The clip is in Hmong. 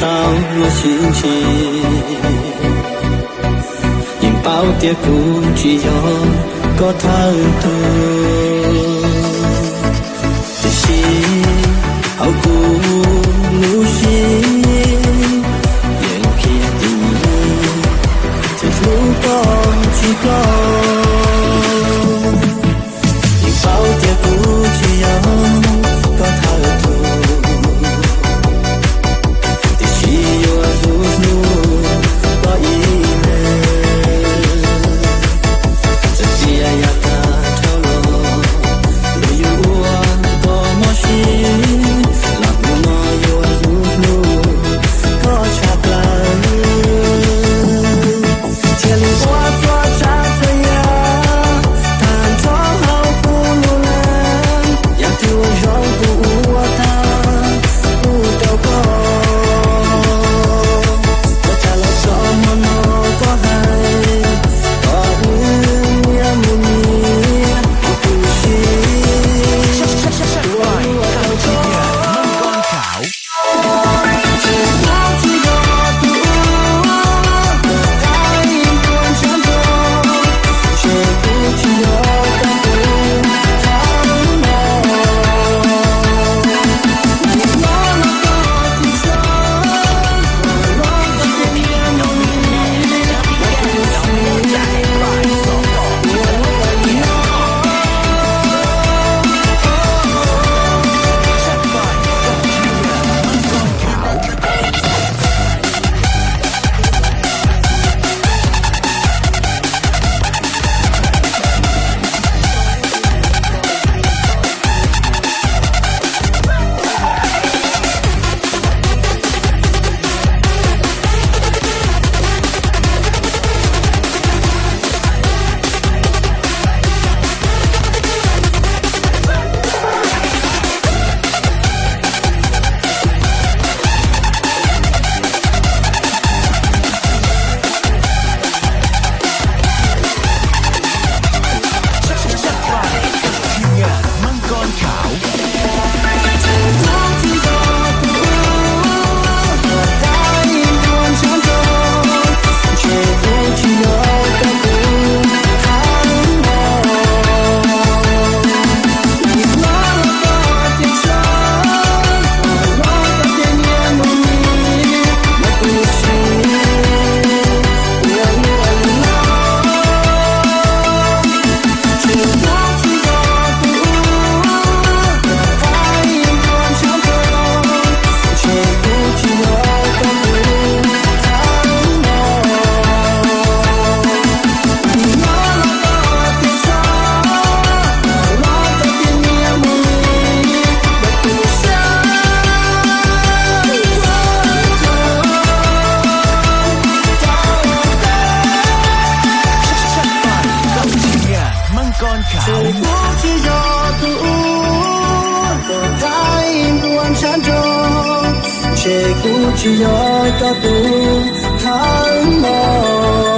tau los sib ntsib, yeej paub tias kuv tsis yog koj thawj tug, tiam sis hauv kuv lub siab yeej qhia tias thiaj hlub koj tsis ploj. Yeej paub tias kuv tsis yog koj thawj tug, tiam sis yuav hlub hlub koj ib leeg. Txawm tias yav tag dhau los, los yuav ua koj mob siab, los hnub no yuav hlub hlub koj tshaj plaws. Thiaj li ua txhua tsav txhua yam tag nrho hauv kuv lub neej, yam twg uas zoo kuv ua tag kuv rau koj. Ua cas los txog hmo no koj hais kom wb nyias mus nyias kuv tu siab. Ntshe kuv tsis yog tus ua koj thawj nruab ntshav ntsho, ntshe kuv tsis yog koj tus thawj hmos.